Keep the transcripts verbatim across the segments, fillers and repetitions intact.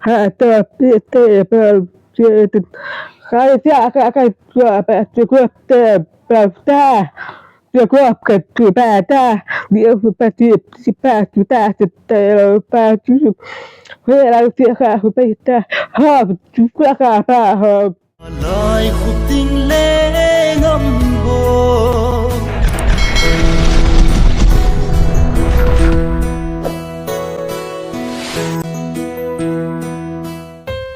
pa ta pi te pa te te. Kai sia ka ka tua pa te ko te pa ta. Te ko ka tu pa ta. Ni pa ti pa tu ta te pa tu. He la ti ka pa ta. Ha tu ka ka pa ha. Lai khuting le ngam bo.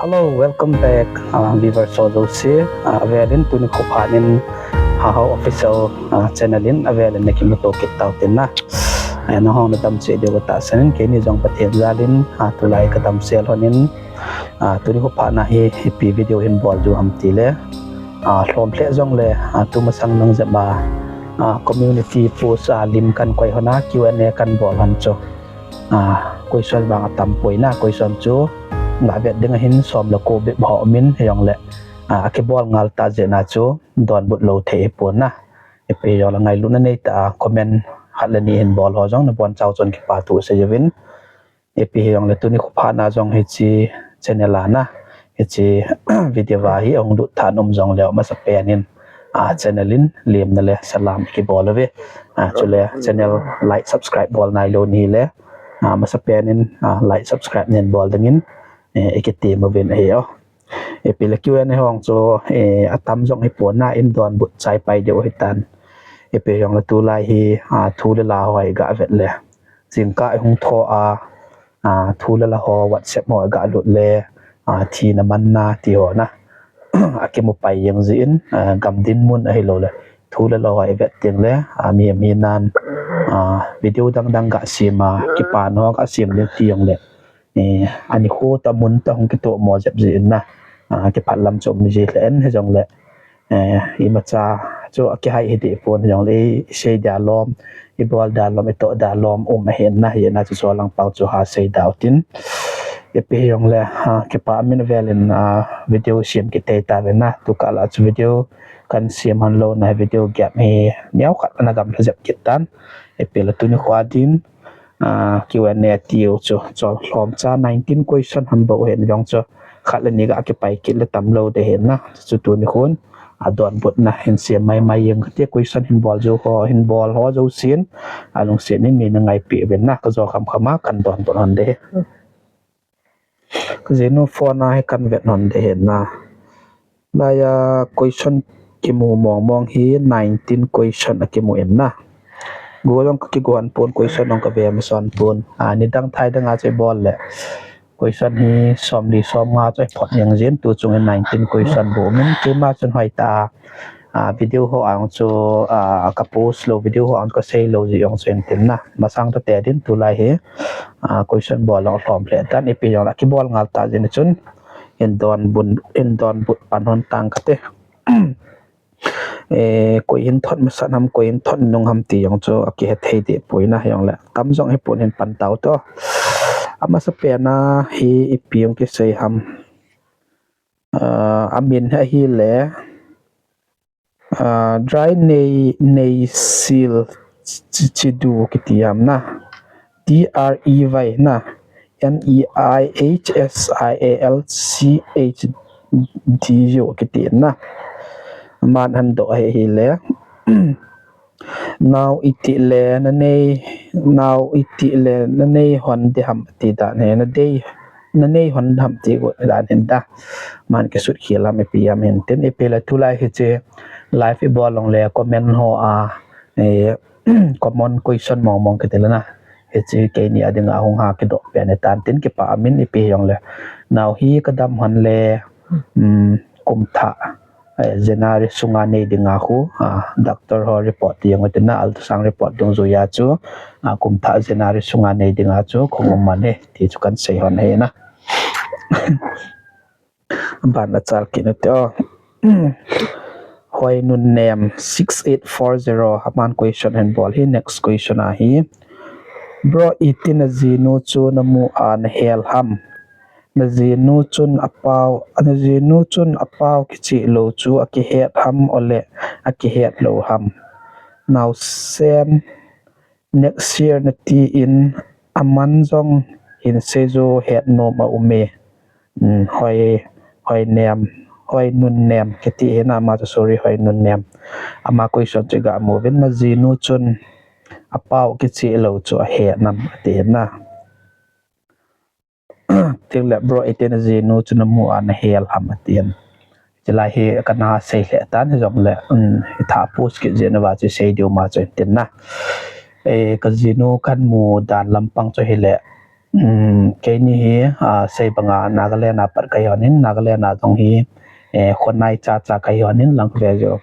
Hello, welcome back, uh, viewers ho jouse. Uh, avelin tuni khophat in, uh, Hahao Official, uh, channel in avelin nakimuto kit tau tin na. Uh, nahung nadam cheh diu katahsan in, keini jong Pathen jalin, uh, tulai kadam sel lhon in, uh, tuni khophat na hi ipi video hin bol diu ham tile, uh, lhom lheh jongle, uh, tumasang nung jep a, uh, community post a lim kan koi lhon a Q and A kan bol lhon chu. Ah, question vang atam poi na, question chu ngah vet ding ahin som le ko bep ho um in, hijongle, ah, akibol ngal tah jeh a chu donbut lou thei hipon na. Ipi hijongle ngailutna neitah a comment khat le ni hin bol ho jong nabonchau chun kipathu sei uvin. Ipi hijongle tuni khophat na jong hiche channel a na, hiche video a hi ahung lut tha nom jongle amasapen in, ah, channel in lemna le salam kibol uve. Ah, chule channel like, subscribe bol nailou nahile, ah, masapen in, ah, like, subscribe nahin bol dingin, eh, ikitem uvin ahi o. Ipi le Q and A hong chu, eh, atam jong hipon na, in donbut chai pai diu hitan. Ipi hijongle tulai hi, ah, thu le la ho hi gavet le, jingkah ihung tho a, ah, thu le la ho WhatsApp ho galut le, ah, thina manna ti ho na. Akimu pai jeng jin, ah, gam dinmun ahilou le thu le la ho ivet teng le, ah, mihem hinan, ah, video dang dang gasem a, kipan ho gasem ding ti jongle, eh, ani kho tah mun tah hung kitoh mo jep jin na. Ah, kiphat lam chu um ji lheh in hijongle, eh, imacha chu akihai hideh pon hijongle, isei dia lom, ibol dia lom, itoh dia lom um ahin na, hijeh a chu cholang pau chu hasei dau tin. Ipi hijongle, ah, kipah min velin, ah, video sem kit tei tauvin na, tukah la chu video kan sem hon lou na, video gap hi neokhat ana gamlha jep kit tan. Ipi le tuni khoa din, ah, Q and A tiu chu, chol lhomcha nineteen question ham bou hin jong chu, khat le ni ga kipai kit le tamlou ding ahin na, chu tuni khun, ah, donbutna hin sem mai mai jeng kate, question hin bol jou ho, hin bol ho jousen, ah, lungset in neina ngaipi uvin na, kajo khamkham a kan donbut hon ding ahi. Jinu phone a hi kan vet hon ding ahin na. Laiya question kimu mong mong hi nineteen question akimu in na. Go jong kakigo hon pon, question jong kave masan pon. Ah, nidang thai dang a chu ibol le question hi somli somnga chu iphot jeng jin, tu chung in nineteen question bou um in, keima chun hoitah a, ah, video ho ang chu, ah, ka post lou, video ho ang chu kasei lou jeh jong chu hin tin na. Masang tah te din tulai hi, ah, question bol jong lhom lheh tan, ipi jongle akibol ngal tah jeh in chun, hin donbut, hin donbut pan hon tang kate. Eh, koi hin thot masat ham, koi hin thot nung ham ti jong chu akihe thei deh poi na, hijongle tam jong hipon hin pan tau to. Amasapen a hi ipi jong kisei ham. Ah, amin hi ahile, ah, dry nei, nei sil chi, chi du kiti ham na. D R E Y na. N E I H S I A L C H D U kiti na. Aman ahin doh hi ahile. Nao iti le nanei, nao iti le nanei hon ding ham ti dan hi, nadei, nanei hon ding ham ti go dan hin da. Aman kisut khel ham ipi ham hin tin, ipi le tulai hiche live ibol jongle comment ho a, eh, common question mong mong kiti le na. Hiche keini a dinga hung ha kidoh pen ahitan tin, kipah min ipi jongle. Nao hi kadam hon le, um, kum thah, eh, January sunga nei dinga khu, ah, doctor ho report ti jong tina, ultrasound report dungjuiya chu, ah, kum thah January sunga nei dinga chu, khu um man e, ti chu kan sei hon ahi na. Ban a chal kit u te o. Hoi nun nem six eight four zero, aman question ahin bol hi, next question ahi. Bro, iti najinu chu namu a nahel ham? Najinu chun apau, najinu chun apau kichih lou chu akihet ham ole akihet lou ham? Naosen next year nati in aman jong hin seijo het nom a um e. um, Hoi, Hoi Nem, Hoi Nun Nem kiti hi na, ama chu Suri Hoi Nun Nem. Ama question chu ga mu uvin, na jinu chun apau kicheh lou chu ahe nam ati hi na. Tin le bro, iti na jinu chu namu a nahel ham ati hin. Chulai hi kana sei lheh tan, hijongle, um, itha post kit jeh uva chu sei diu ma chu hin tin na. E, ka jinu kamu dan lampang chu hile, um, keini hi, a, sei banga Nagaland a pat kahi hon in, Nagaland a jong hi, e, khonai chacha kahi hon in, lang ve jo.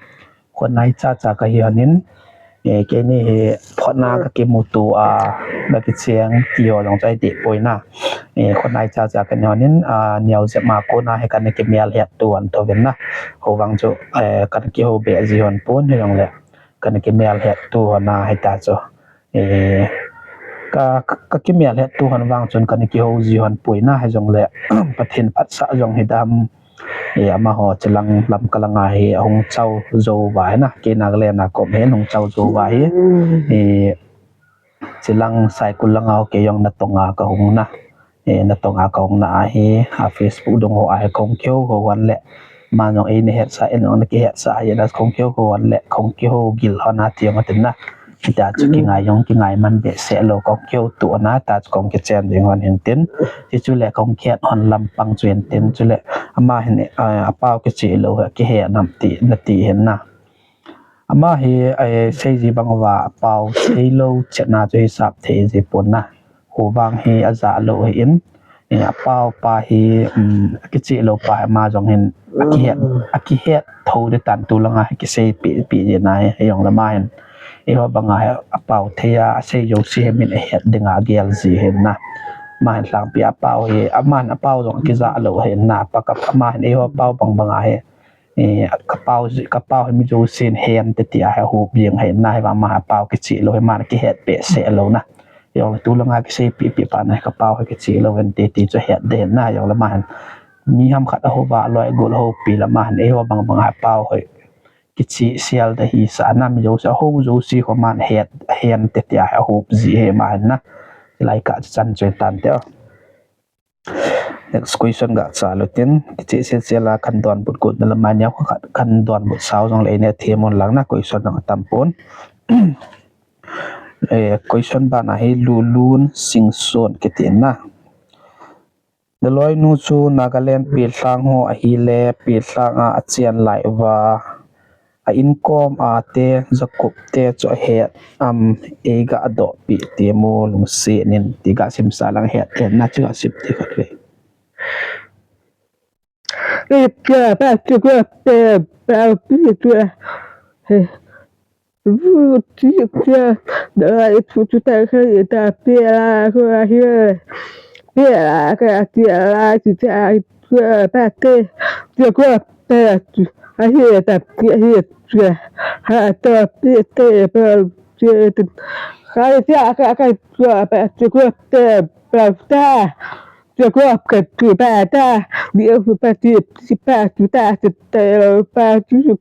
Khonai chacha kahi hon in, e, keini hi photna kakimuto a, kakicheng ti ho jong chu ahi deh poi na. E, khonai chacha kahi hon in, a, neo jep ma kona hi kana kimel het to hon tou vin na. Hou vang chu, e, kana kihou be ji hon pon hijongle, kana kimel het to hon a hita chu. E, ka, ka, kakimel het to hon vang chun kana kihou ji hon poi na hijongle, Pathen phatsah jong hi dam. E, amaho chilang lam kalanga hi ahung chao jou uva hi na, kei Nagaland a ka um hin hung chao jou uva hi. E, chilang Saikul langa ho kei jong natonga kahung na. E, natonga kahung na ahi, a Facebook dung ho ahi kahung kihou hou hon le. Ama jong eina hetsah, eina hung na kihetsah ahi na kahung kihou hou hon le, kahung kihou gil hon ati jong atin na. Hita chu kingai jong kingai man behseh lou, kahung kihou to na, hita chu kahung kichen ding hon hin tin. Hichu le kahung kihet hon lampang chu hin tin, chule ama hin, a, apau kicheh lou hi akihe nam ti, nati hin na. Ama hi, a, sei ji bang uva apau thei lou chetna chu hisap thei ji pon na. Hou vang hi aja lou hi in, e, apau pa hi, um, akicheh lou pa hi ama jong hin akihet, akihet tho ding tan tu langa hi kisei pi, pi ji na hi, hijongle ama hin. Eiho banga hi apau thei a, asei jouse hi min ahet dinga agel ji hin na. Ama hin lhangpi apau hi, ama hin apau jong kija lou hin na, pa ka, ama hin eiho pau bang banga hi. E, ka pau ji, ka pau hi mi jousen hen te tia hi ahop jeng hi na, hi vang ama hi apau kicheh lou hi, ama kihet behseh lou na. Hijongle tu langa kisei pi pi pa na hi ka pau hi kicheh lou hin te ti chu het deh hin na, hijongle ama hin. Mi ham khat ahou va loi gol houpi le ama hin eiho bang bang hi apau hi kicheh sel deh hisah na, mi jouse ahou jouse ho ama het hen te tia hi ahop ji hi ama hin na. Lai ka chan chu tan te. Next question ga cha lutin, kicheh sel sel a kan donbut got na le mai neo khat kan donbut sao jong le nei them un lang na, question jong atam pon. Eh, question bana hi Lulun Singson kiti na. Naloinu chu Nagaland Pilhang ho ahile, Pilhang a achen lai uva, a inkom a te, Jacob te chu ahet am, eiga dohpeh te mo lungset in ti ga simsa lang, het te na chu ga sim ti khat ve. Tia pa chu ko pe pa pi chu. Vutia da itu tu ta ka ta pela ko ahi. Pela ka ti la ti ta ko pa te. Ti ko pe tu ahi ta ti ahi tu. Ha ta pi te pa ti tu. Ka ti ka ka tu pa ti ko pe pa ta. Jacob ka tu pa ta, ni hu pa ti, ti pa tu ta, ti ta pa tu.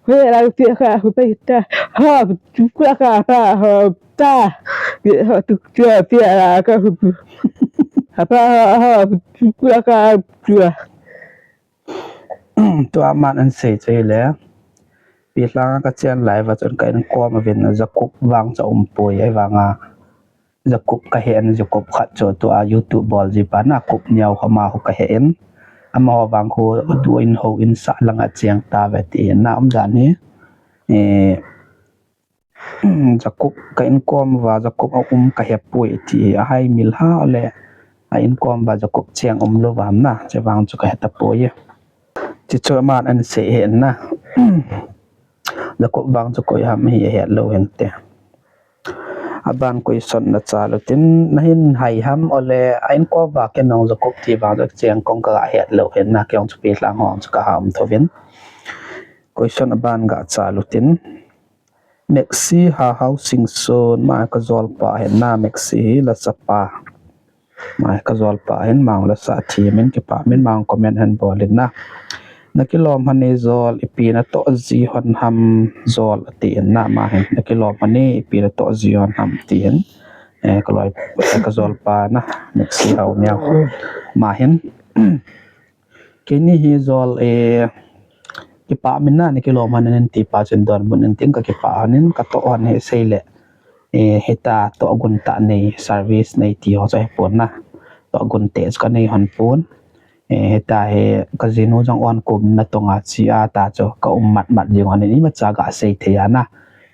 He la ti ka hu pa ta, ha tu ka ka pa ha ta. Ni ha tu tu ti la ka hu. Ha pa ha ha tu ka ka tu. Tua aman ahin sei chu hile, Pilhang a kachen lai uva chun ka inkom uvin Jacob vang chu aum poi, ahivanga Jacob kahe in, Jacob khat chu tua YouTube bol ji pa na, Jacob neo kha ma hu kahe in. Amaho vang khu tu in houin sah langa cheng tave ti na umdan hi. Eh, Jacob ka inkom uva, Jacob aum kahe poi ti hi, ahai mil ha le, a inkom uva Jacob cheng umlou va ham na, che vang chu kahe tapoi. Ti chu aman ahin sei hi na. Jacob vang chu koi ham hi ahet lou hinte. Aban question na cha lutin, nahin hai ham ole, a inkom uva kei nong Jacob ti vang chu cheng kong kaga het lou hin na, kei jong chu Pilhang hung chu kaha um thouvin. Question aban ga cha lutin. Maxi Hahao Singson, ama hi kajolpa hin na, Maxi hi la sapa. Ama hi kajolpa hin, ama la sa thi min kipa min, ama comment hin bol in na. Nakilom hon e jol, ipi natoh ji hon ham jol ati in na, ama hin. Nakilom hon e, ipi natoh ji hon ham ti hin. Eh, kaloi, eh, kajolpa na, Maxi Hao neo. Ama hin. Keini hi jol, eh, kipah min na, nakilom hon in ti pa chun donbut in tin kakipah hon in, katoh hon hi seile. Eh, hita tohgon tah nei, service nei ti ho chu ahipon na. Tohgon teh chu kanei hon pon. Eh, hita hi kajinu jong on kum na tonga chia ta chu ka um matmat jing hon in imacha gasei thei a na.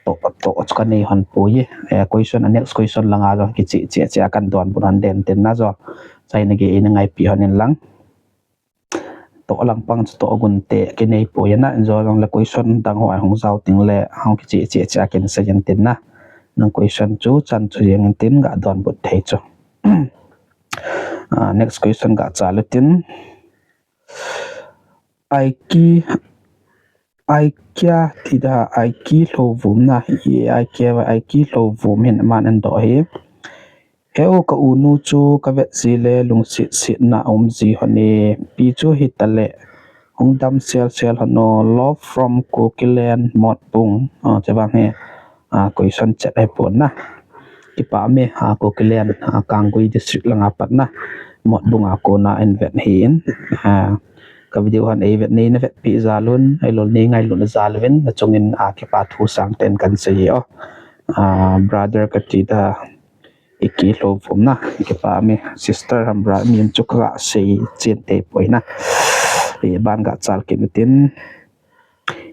Toh, toh chu kanei hon poi. Eh, question, a next question langa jong kicheh cheh cheh a kan donbut hon den tin na jol. Chai nage ina ngaipi hon in lang. Toh lang pang chu tohgon teh kinei poi a na, injo jong le question dang ho ahung jao ting le, hung kicheh cheh cheh a kin sei in tin na. Nang question chu chan chu jeng in tin ga donbut thei chu. Ah, next question ga chal u tin. Aiki, aikia ti da, aiki lhouvum na, i aikia, aiki lhouvum hin aman adoh hi. Heu ka unu chu kavet ji le lungset setna aum ji hon e, pi chu hitale hung dam sel sel hon o, love from Kukiland Motbung. Ah, chevang hi, ah, question chet ahipon na. Kipah me, ah, Kukiland, ah, Kanggui district langa pat na. Motbung a kona in vet hi in. Ah, ka video hon eivet nei na vetpi jal un, ahilou nei ngailut na jal uvin, na chungin, ah, kipa thu sangtah in kan sei e o. Ah, brother kati da, iki lhouvum na, kipah me, sister ham brother min chu kaga sei chen thei poi na. Eh, ban ga chal kit u tin.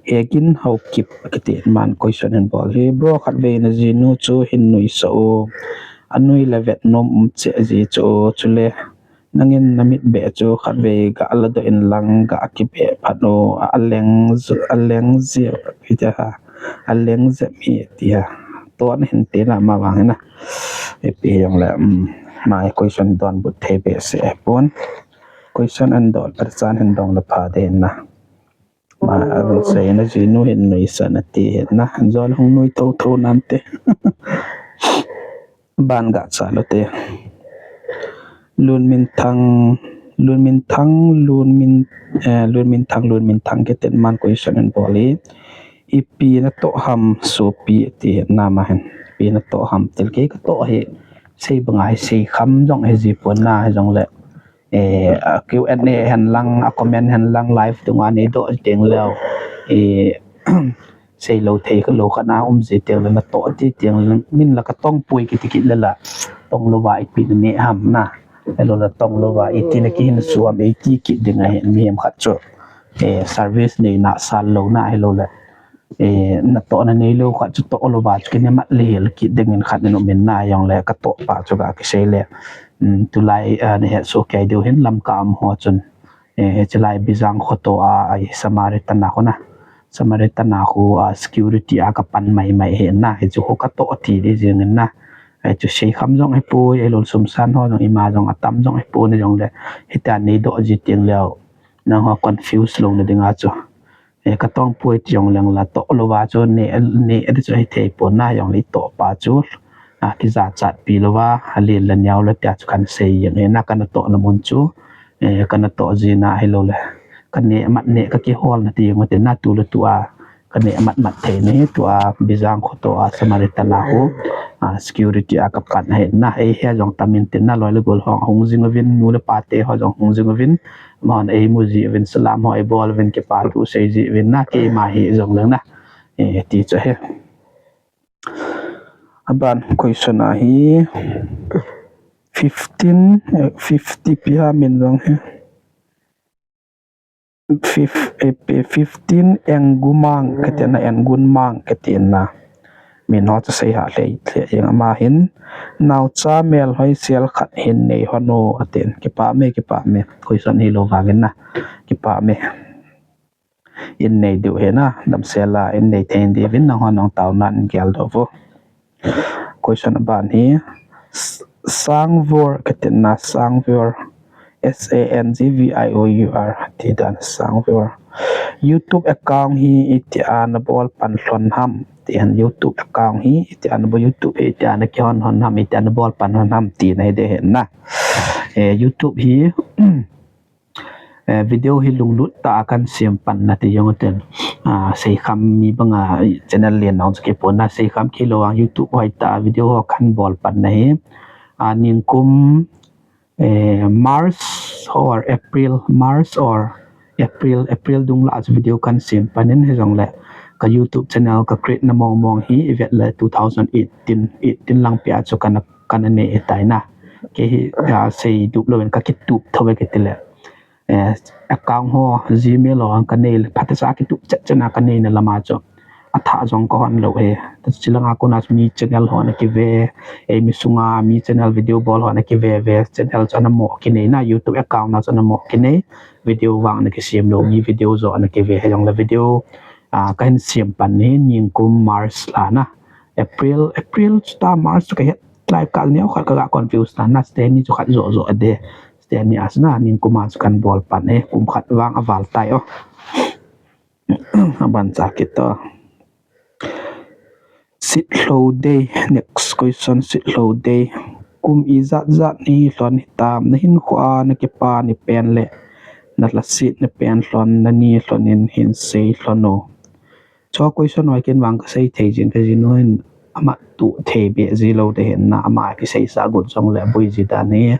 Hegin Haokip kiti man question hin bol hi. Bro, khatvei najinu chu hin nuisah o. Anui le vet nom um cheh ji chu o. Chule nangin namit beh chu khatvei ga ladoh in lang ga kibeh phat o. Aleng, aleng ji, iti ha. Aleng ji mi ti ha. Toh na hin ti na ma vang na. Ipi jong le, um, ma question donbut thei behseh pon. Question ahin dol, chan hin dong le pha ding na. Ma, a, sei najinu hin nuisah nati hin na. Jol hung nui tho tho nante. Ban ga chal u te. Lunminthang, Lunminthang, Lunmin, eh, Lunminthang, Lunminthang kiti man question ahin bol hi. Ipi natoh ham sopi ti na ma hin. Ipi natoh ham til kei katoh hi. Sei banga hi sei kham jong hi ji pon na hi jong le. Eh, a Q and A hen lang, a comment hen lang, live tunga nei doh teng leo. Eh, sei lou thei kha lou khat na um ji teng le natoh ti teng le min la katong poi kiti kit le la. Tong louva ipi naneh ham na. Ahilou le tong louva iti nakihin suam iti kit ding ahi mihem khat chu. Eh, service nei na sal lou na ahilou le. Eh, natoh nanei lou khat chu toh louva chu kine mat le hel kit ding in khat in um in na jong le katoh pa chu ga kisei le. Um, tulai, ah, nahet soh kei diu hin Lamka um ho chun. Eh, hiche lai Bijang khoto a, ai Samaritan a khu na. Samaritan a khu, ah, security a kapan mai mai hi na. Hichu khu katoh ti di jing in na. Hichu sei kham jong hipoi, ahilou le sum san ho jong ima jong atam jong hipoi na jong le. Hitia nei doh ji teng leo. Nangho confuse lou na dinga chu. Eh, katong poi ti jong leng la toh louva chu ne, ne di chu hithei pon na jong le toh pa chu. Ah, kijachat pi louva, alen le neo le tia chu kan sei jeng e na kana toh na mun chu. Eh, kana toh ji na ahilou le. Kaneh mat neh kakihol na ti jong te na tu le tu a. Kaneh mat mat thei na hi tua Bijang khoto a Samaritan a khu, ah, security a kapan ahi na, ei he jong tam in tin na loi le gol ho hung jing uvin, nu le pa te ho jong hung jing uvin, amahon eimu ji uvin, salam ho eibol uvin, kipa thu sei ji uvin na, keima hi jong leng na, eh, ti chu ahi. Aban question ahi fifteen, eh, fifty pi ha min jong hi. Fif-, eh, pe-, fifteen Engumang kati na, Engunmang kati na. Min ho chu sei ha lheh lheh jeng ama hin. Naocha melhoi sel khat hin nei hon o atin. Kipah me, kipah me. Question hilou vangin na. Kipah me. In nei diu hi na. Damsel a in nei thei diuvin nangho nang taona in geldoh vo. Question aban hi, S-, Sangvor, kati na Sangvor, S A N G V I O U R, ti dan Sangvor. YouTube account hi itia nabol pan lhon ham, ti han YouTube account hi itia nabol YouTube hi itia nakihon hon ham, itia nabol pan lhon ham, ti na hi de hin na. Eh, YouTube hi, Eh, video hi lunglut tah a kan sem pan na ti jong ten. Ah, seikham mi banga channel len nang chu kipon na seikham kilou a YouTube hoi tah a video ho kan bol pan na hi. Ah, ningkum, eh, March, October, April, March or April, April dung lah a chu video kan sem pan in, hijongle ka YouTube channel ka create na mong mong hi ivet le two thousand eighteen, eighteen lang pia chu kana, kana nei e tai na. Kei hi, ah, sei dup lou in ka kitup tho ve kiti le. Eh, account ho, Gmail ho, ka nei le, phatecha kitup chet chet na ka nei na lama chu. Athah jong ka hon lou e. Chilanga kona mi channel ho na kive, eh, mi sunga mi channel video bol ho na kive ve, channel chu ana mo kinei na, YouTube account na chu ana mo kinei, video vang na kisem lou, mi video jo ana kive, hijongle video, ah, ka hin sem pan hi, ningkum March la na. April, April chu ta March chu ka het lai ka neo khat ka ga confuse ta na, Stanley chu khat jo jo ade. Stanley as na, ningkum a chu kan bol pan e, kum khat vang aval tai o. Aban cha kit to. Sit lou dei, next question, sit lou dei. Kum ijat jat ni lhon hitam, na hinkho a na kipa ni pen le na lhasit ni pen lhon, na ni lhon in hin sei lhon o. Chu question ho ken vang ka sei thei jin ka jinu hin amat tu thei be ji lou de hin na, ama kisei sa gun jong le bui ji dan hi.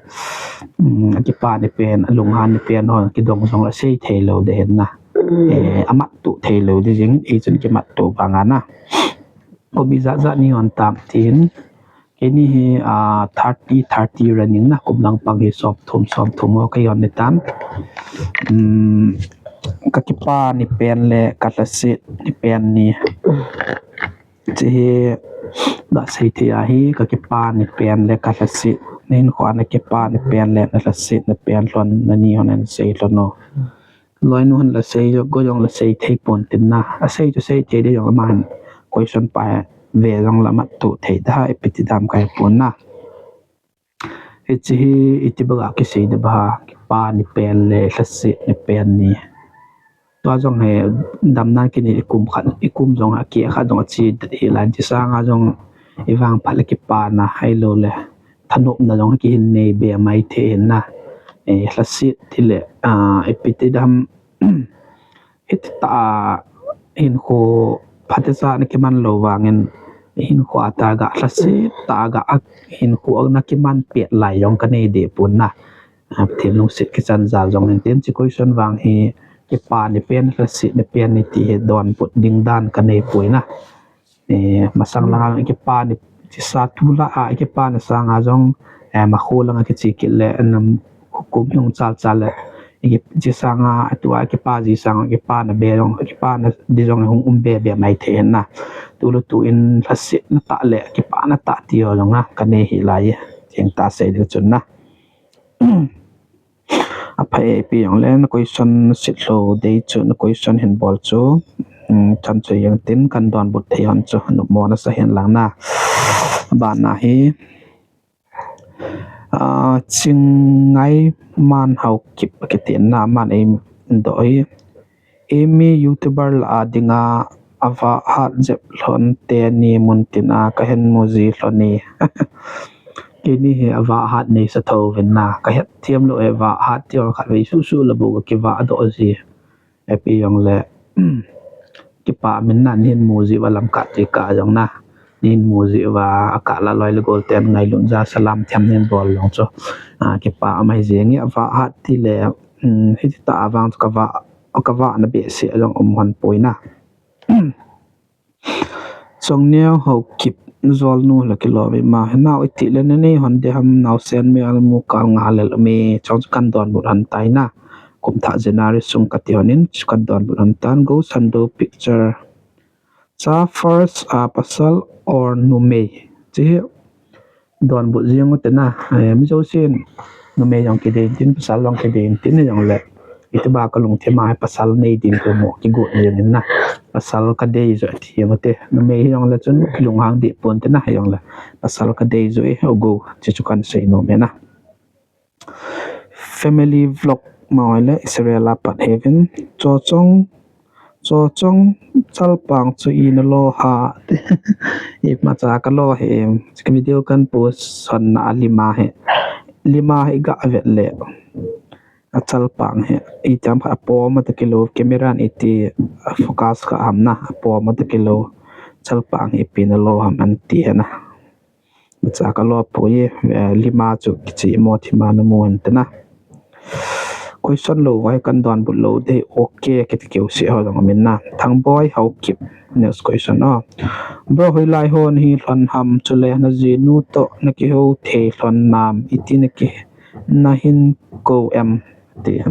Um, kipa ni pen, alunghan ni pen ho kidong jong le sei thei lou de hin na. Eh, amat tu thei lou de jing, ei chun kimat tu vang a na. Kum ijat jat ni hon tam tin. Keini hi, ah, thirty, thirty running na, kum lang pang hi som thum, som thum ho ka hon ni tam. Um, ka kipa ni pen le ka lhasit ni pen ni. Chi hi, ga sei thei ahi, ka kipa ni pen le ka lhasit, na hinkho a na kipa ni pen le na lhasit ni pen lhon, na ni hon in sei lhon o. Loinu hin la sei jo, go jong la sei thei pon tin na. A sei chu sei thei de jong ama hin question pa ve jong la mat tu thei da, ipi ti dam kai pon na. Hichi hi iti baga kisei de ba, kipa ni pen le lhasit ni pen ni. Tua jong hi damna kini ikum khat, ikum jong a ki khat jong a chi hi la chi sanga jong i vang phat le kipa na hai lo le. Thanopna jong kihin nei be mai thei hin na. Eh, lhasit ti le, ah, ipi ti dam, hiti ta a hinkho phatecha na kiman lou vangin, hinkho a ta ga lhasit ta ga a hinkho na kiman pet lai jong ka nei de pon na. Ah, Pathen lungset kichan jal jong hin tin chi question vang hi kipa ni pen lhasit ni pen ni ti hi donbut ding dan ka nei poi na. Eh, masang langa jong i kipa ni, chi sa tu la a, i kipa ni sanga jong, eh, makho langa kichi kit le, nam hukum hung chal chal le, i ki-, chi sanga, tua i kipa ji sanga, i kipa na be jong, i kipa na di jong hung um be be mai thei hin na. Tu lu tu in lhasit na ta le, kipa na ta ti ho jong na, ka nei hi lai, theng ta sei ding chun na. A phai ipi jong le na question sit lou dei chu na question hin bol chu. Um, chan chu jeng tin kan donbut thei hon chu nu mo na sa hen lang na. Ba na hi, ah, Chingai Man Hau Kip kiti na man ei do hi. Emi YouTuber la a dinga ava hat jep lhon te ni mun tin a ka hin mu ji lhon ni. Keini hi ava hat nei sa tho vin na. Ka het thiam lo e va hat ti ol khat vei su su la bu ka kiva do ji. Epi jong le, kipa min na nin mu ji va lam kat ti ka jong na. Nin mu ji va a ka la loi le gol ten ngai lun ja salam thiam nin bol long chu. A, kipa mai ji ngi ava hat ti le, um, hiti ta avang chu ka va, ka va na be se jong um hon poi na. Chongneo Haokip, Jolnu la kilo ve ma, nao iti le na nei hon de ham, nao sen me al mu kal nga le me, chong chu kan donbut han tai na. Kum thah January sung kati hon in, chu kan donbut han tan, Go Sando Picture. Cha first a pasal or numei. Chi hi donbut jing u te na, eh, mi jousen numei jong kidei in tin, pasal jong kidei in tin jong le. Iti ba ka lungthim a hi pasal nei ding ko mo kigot jing in na. Pasal ka dei jo ti jing u te. Numei hi jong le chun kilunghang deh pon te na hi jong le. Pasal ka dei jo e, o go, chi chu kan sei nom e na. Family vlog ma le Israel a pat hevin. Chochong, chochong chalpang chu i na lo ha. I ma cha ka lo he. Ka video kan post hon na a lima he. Lima he ga vet le. A chalpang he. I tam kha po ma ta kilo camera ni ti focus ka ham na. Po ma ta kilo chalpang he pi na lo ham an ti he na. Cha ka lo poi, eh, lima chu kichi mo thi ma na mu hen te na. Question lou vai kan donbut lou ding, okay kiti keu seh ho jong amin na. Thangboi Haokip, next question a. Bro, hoilai ho nahi lhon ham, chule najinu toh nakihou thei lhon nam, iti naki, nahin kou em, ti.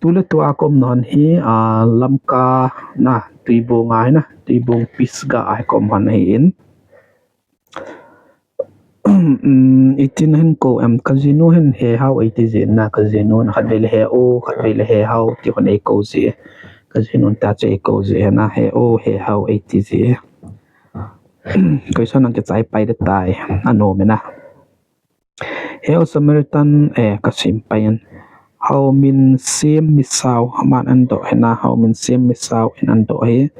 Tule tua ka umna hon hi, a, Lamka na, Tuibong a hi na, Tuibong Pisgah a hi ka um hon ahin. Um, iti nahin kou em, kajinu hin He Hao eiti jin na, kajinu na khatvei le He O, khatvei le He Hao, ti hon eikou ji. Kajinu ta chu eikou ji na, He O, He Hao eiti ji. Question ang kichai pai de tai, anom e na. He O Samaritan, eh, kasim pai in. Hao Min Sim Misao, aman andoh hi na, Hao Min Sim Misao in andoh hi.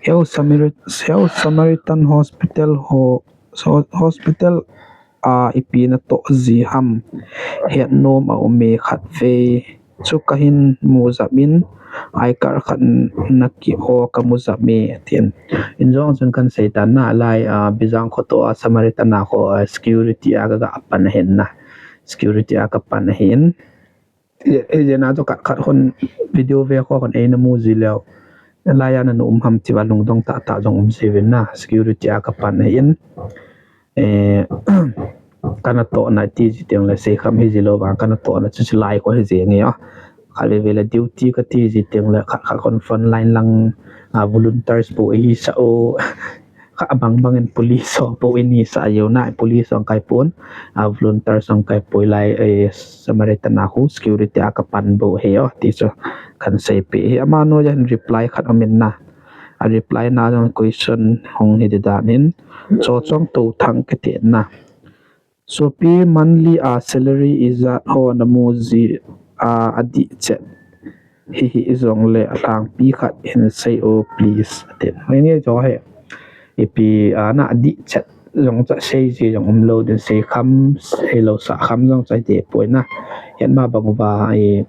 He O Samari-, He O Samaritan Hospital ho, so, hospital a ipi natoh ji ham, het nom a um e khatvei. Chu kahin mu jap in, I card khat naki o kamu jap e, atin. In jong chun kan sei tan na lai, a, Bijang khoto a Samaritan a kho, a, security a kaga pan ahin na. Security a kapan ahin. Hijeh a chu khat khat khun video ve kho khun eina mu ji leu. Lai a nana um ham tia lungdong tah tah jong um jiuvin na. Security a kapan ahin. Eh, kanatohna iti ji teng le seikham hiji lou vang kanatohna chu chulai kho hiji nge o. Khatvei vei le duty kati ji teng le khat khat khun front line lang, a, volunteers bou ihisah u. Kha abang bang in police ho bou ihisah u na, police ho kaipon, a, volunteers ho kaipoi lai, eh, Samaritan a khu security a kapan bou hi o, ti chu kan seipeh hi. Amanu jong reply khat amin na. A reply na jong question hung hi di dan in, Chochong Touthang kiti na. Sopi, monthly a salary ijat ho namu ji a, adih chet. Hihi jong le alhangpi khat hin sei o please, atin. Hoi nge jo he. Ipi a na adih chet jong cha sei ji jong um lou din, seikham, seilou sahkham jong cha iti poi na. Hian ma bang uva i,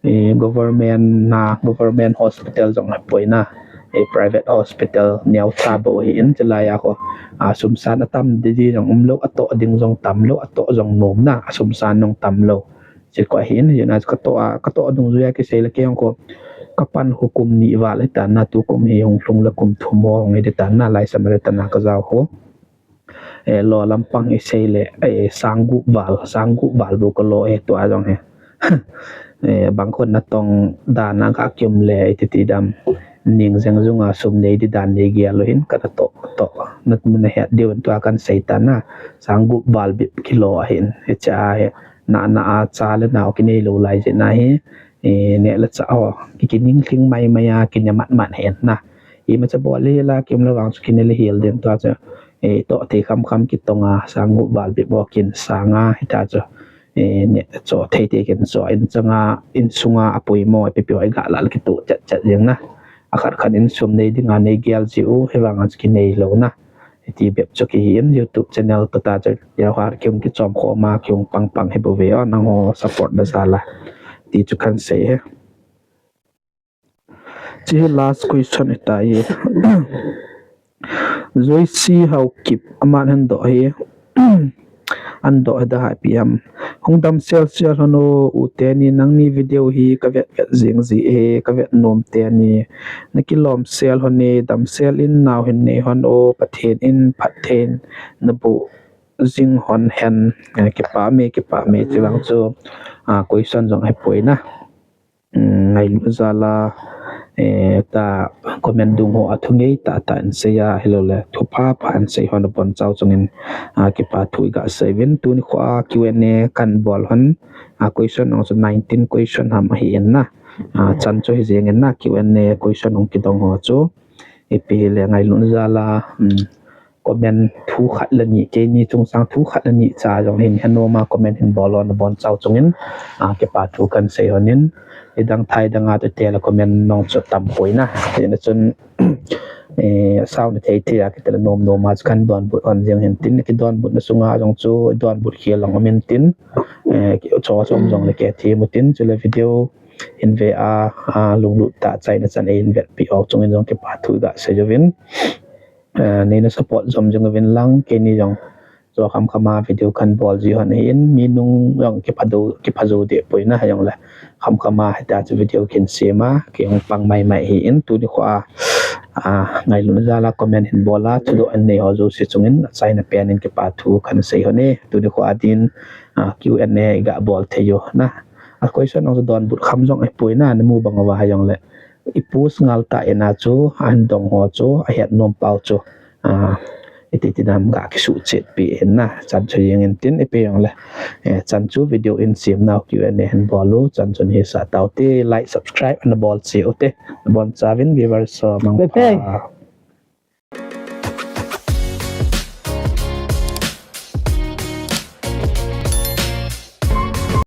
i government na, government hospital jong hi poi na. I private hospital neo cha bou hi in chulai a kho. A sum san atam di di jong um lou, atoh ding jong tam lou, atoh jong nom na, a sum san jong tam lou. Chi ko hin, ina katoh a, katoh dungjuia kisei le kei jong kho. Kapan kho kum ni val hi tan na, tukum hi hung lhung le kum thum ho hung hi di tan na, lai Samaritan a kajao kho. Eh, lo lampang isei le, eh, sang gup val, sang gup val bou kalo e tua jong hi. Eh, bang khun natong dan a kakium le, iti ti dam. Ning jeng jung a sum nei di dan nei gel u hin katoh, toh. Nat mun a het diu in tua kan sei tan na. Sang gup val bep kilo ahin. Hicha hi. Na, na a cha le nao kinei lou lai jeh na hi. Eh, neh le chah ho. Ki, kining hling mai mai a, kine mat mat hin na. Imacha bol le la, kium le vang chu kine le hel den tua chu. Eh, toh thei kham kham kitong a, sang gup val bep bou kin sang a, hita chu. Eh, neh cho thei thei kin cho, in chang a, in sung a, apoimo, ipi pi ho iga la le kitoh chet chet jeng na. Akhat khat in sum nei ding a nei gel ji u, hivang a chu kinei lou na. Hiti bep chu kihi in YouTube channel toh ta chu, ya har kiung kichom khom a, kiung pang pang hi bou ve o, nangho support da jal a. Ti chu kan sei e. Chi hi last question hita e. Joyce Haokip, aman hin doh hi. An doh hi da hai pi am. Hung damsel sel hon o, u teni, nangni video hi ka vet vet jing ji e, ka vet nom teni. Na kilom sel hon e, damsel in nau hin nei hon o, Pathen in phatthei naboh jing hon hen. Eh, kipah me, kipah me, chuvang chu, ah, question jong hi poi na. Um, ngailut jal a, eh, ta comment dung ho a thu ngei tah tah in sei a, hilou le thu pha pha in sei hon abon chau chungin, ah, kipa thu iga sei uvin. Tuni kho a Q and A kan bol hon, ah, question hong chu nineteen question ham ahi in na. Ah, chan chu hi jeng in na, Q and A question hong kidong ho chu. Ipi hile ngailut jal a, um, comment thu khat le ni, keini chungchang thu khat le ni cha jong hin, hin nom a comment hin bol un abon chau chungin, ah, kipa thu kan sei hon in, idang thai dang a tu te la comment nong chu tam poi na. Tina chun, eh, sau na thei thei a kiti le nom nom a chu kan donbut hon jeng hin tin, kidonbut na sunga jong chu donbut khel long um in tin, eh, cho chom jong le ke thi mu tin, chule video hin ve a, ah, lunglut tah chaina chan ei hin vetpi u chungin jong kipa thu iga sei uvin. Eh, neina support jom jing uvin lang, keini jong, Chu khamkhama video kahin bol ji hon ahin, mi nung jong kipha jou, kipha jou deh poi na, hijongle khamkhama hitia chu video kahin sem a, kei jong pang maimai ahin, tuni kho a, a, ngailutna jal a comment hin bol a, thudoh in nei ho jouse chungin achaina pen in kipa thu kahin sei hon e. Tuni kho a din, a, Q and A iga bol thei u na. A question jong chu donbut kham jong ahipoi na, namu bang uva hijongle i post ngal tah in a chu ahin dong ho chu, ahet nom pau chu, a, iti ti nam ga kisuhchet pi hin na, chan chu jeng in tin ipi jongle, eh, chan chu video in sem nau Q and A hin bol u, chan chun hisah tau te, like, subscribe ana bol cheh u te, nabonchauvin viewers ho mangpha.